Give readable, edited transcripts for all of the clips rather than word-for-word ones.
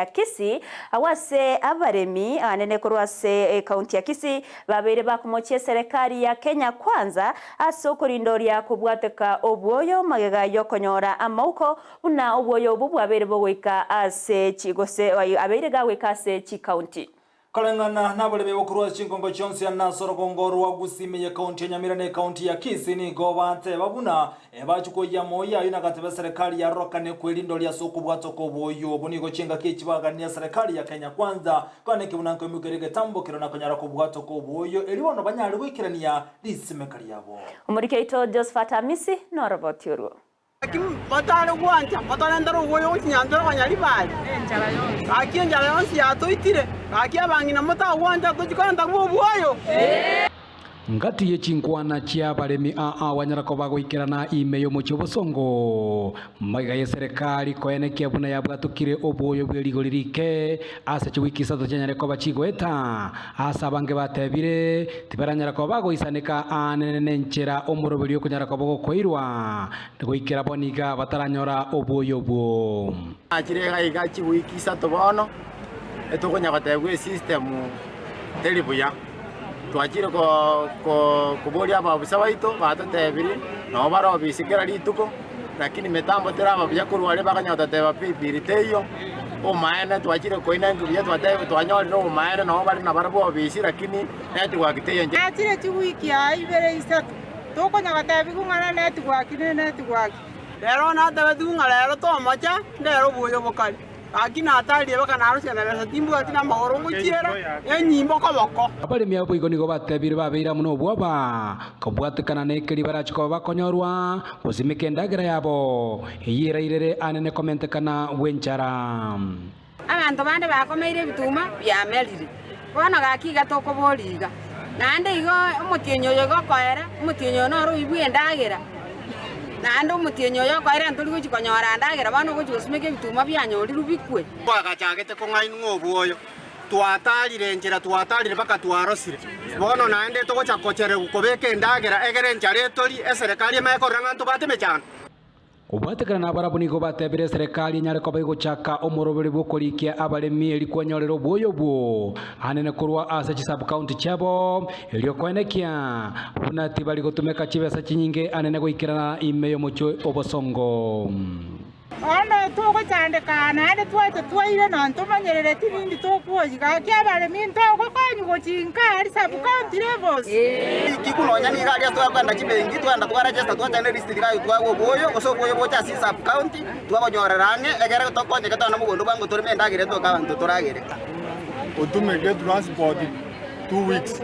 Kisii agwo ase abaremi abanene korwa ase ekaunti ya Kisii babeire bakomochia eserekari ya Kenya Kwanza ase okorindoria kobwateka obwoyo magega yokonyora amauko buna obwoyo obwo bwabeire bogoika ase gose abeire gagoika ase chikaunti. Koreng'ana nabaremi bokorwa ase chingongo chionsi ase orogongo rwa Gusii ime y'ekaunti ya Nyamira na ekaunti ya Kisii nigo bateba buna bachia koyia amoyo ayio na gateba eserekari yarorokane kwerindoria ase okobwatoka oboyio obo nigo chingaki echi bagania eserekari ya Kenya Kwanza kwane ki buna nkoimokeria egetambokero na konyara kobwatoka oboyio erio bono banyare goikerania risimeka riabo. Omoriki oito Josephat Amisi noroboti orwo. Gaki batare gwancha batorentera obwoyo gochia nyanchera abanyaribari, gaki enchara yonsi yatoitire, gaki abang'ina motagwancha tochie korenta obwoyo. Ngati ye chinkwana chi'abaremi aa banyara koba goikerana ime y'omochie obosongo, magega y'eserekari koenekia buna yabwatokire obwoyo bwe rigori rike ase chiwiki isato chianyare koba chigoeta. Ase abange batebire, tibaranyara koba bagoisaneka aanene nenchera omoroberio okonyara koba gokoirwa, goikera bono iga bataranyora obwoyo obwo. Nachire iga iga chiwiki isato bono, etokonya gotebwa esystem teri buya. Twachire koboria abaofisa baito batotebirie nabo bare ofisi kera rituko, lakini mitambo teraba buya korwa aria bakanya gototeba paybill teiyo, obomaene twachire koina inki buya twatebigwe twanyorire obomaene nabo bare nabarabwo ofisi lakini network teiyo inche. Nachire chiwiki aa ibere isato, tokonya gotebigwa ng'a network ne network. Rero natebetigwe ng'a rero tomocha, ndere oboyo bokare. Gaki natarie baka narusia na besa timbwati namagoro ngochiera enyimbo koboko. Abaremi abwo boigo nigo batebire babeire amo nobwoba, kobwatekana nekeri barache koba bakonyorwa, gosimeka endagera yabo, eyio erairere anene komentekana gw'enchara. Abanto bande bakomeire ebituma biamerire. Bono gaki iga tokoboria iga, naende igo omotienyi oyo iga okoera, omotienyi oyo noro oibwe endagera, naende omotienyi oyo okoera ntori gochia konyora endagera, bono ogochia gosimeka ebituma bianyorirwe bikwe. Twagachagete kong'ainwa obwoyo, twatarire enchera, twatarire mpaka twarosire. Bono naende togocha kochererwa kobeka endagera egere enchara etori, eserekari emanye korora ng'a ntobwate emechando. Kobwatekana nabarabwo nigo batebire eserekari enyare koba egochaka omoroberi bw'okorikia abaremi eri kwenyorera obwoyo obwo anene korwa ase chisub-county chiabo, erio koenekia buna tibari gotumeka chibesa chinyinge anene goikerana ime y'omochie obosongo. Bono togochandeka naende twacha twaire na ntomanyerereti rindi tokwoyia. Gaki abaremi ntogokonywa gochia inka aria sub county levels. Rikiku nonya nigo aria twakogenda chibenki twagenda twaregesta twacha ne receipt iga twagwa obwoyo gose obwoyo bocha ase sub county twabonyorera ang'e egere tokonyeke togende mogondo bwango toreme endagera etoke abanto toragere. Otumeke transport 2 weeks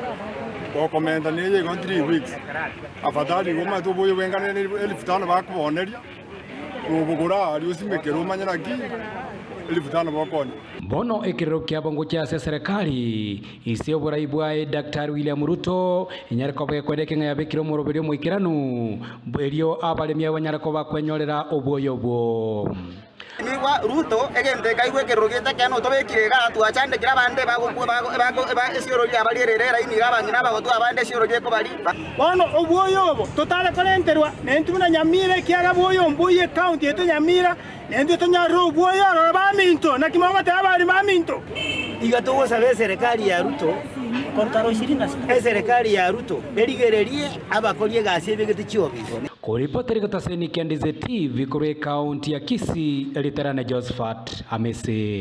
gokomenta neye igo 3 weeks afadhali igo omanyete oboyo bweng'ana elfu tano bakoboneria. Nobogora aria osimekere omanye naki elfu tano bokonya. Bono ekerero kiabo ngochia ase eserekari, ise oborai bwaye Daktari William Ruto, enyare koba gekwenda ng'a yabekire omoroberi omoikeranu, erio abaremi aba banyare koba kwenyorera obwoyo obwo. Nigo Ruto egento ekaigwa ekerero gete ekeene otobekire igaa twachandekire abande esioro riabarierere eraini iga abang'ina abagotu abande esioro riekobari. Bono obwoyo obo totare korenterwa nentwe buna Nyamira, ekiagera bwoyo mboiyo ekaunti yaito Nyamira, nentwe tonyorere obwoyo ororo baminto. Naki mogoteba abaremi baminto? Iga togosaba eserekari ya Ruto, eserekari ya Ruto erigererie abakori egasi ebegete chiofisi. Koripoteri gotaseni Kendize TV korwa ekaunti ya Kisii, Riterane Josephat Amisi.